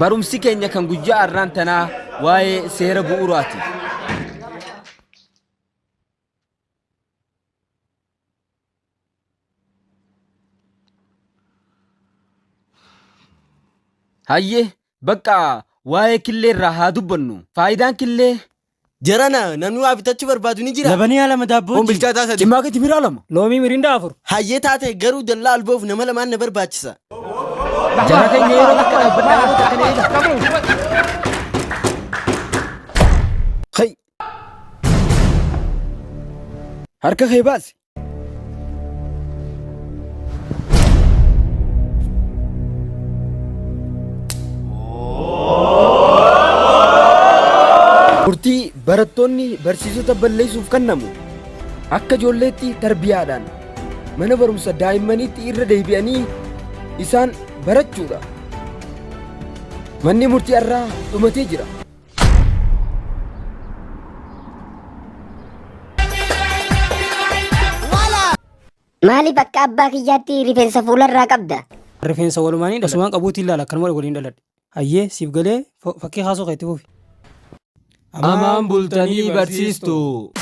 Barumsi keenya kan guyyaa arraan tanaa waa'ee seera bu'uuraati. Hayyee bakka waa'ee killee irraa haa dubbannu. Faayidaan killee Jarana namni waa bitachuu barbaadu ni jira. Labanii lama daabboo Foon bilchaataa sadi. Cimaa gati biraa lama. Loomii mirindaa afur. Hayyee taate garuu dallaa alboof nama lamaan na barbaachisa. Jara keenya yeroo takka dhaabbadhaa yeroo takka na eega. Hay. Harka kee baasi. Murtii barattoonni barsiisota balleessuuf kennamu akka ijoolleetti tarbiyaadhaan mana barumsa daa'immaniitti irra deebi'anii isaan barachuudha. Manni murtii har'aa dhumatee jira. Maaliif akka abbaa kiyyaatti rifeensa fuularraa qabda? Rifeensa walumaanii dhaladhe. Osumaan qabuutiin ilaala akkanuma waliin dhaladhe. Hayyee siif galee fakkii kaasuu kee itti fufi. Amaan bultanii barsiistuu.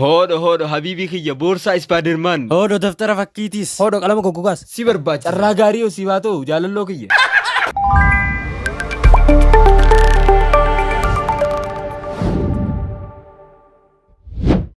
Hoodho hoodho habiibii kiyya boorsaa ispaadermaan. Hoodho daftara fakkiitiis. Hoodho qalama goggogaas. Si barbaachisa. Carraa gaarii osii haa ta'u jaalalloo kiyya.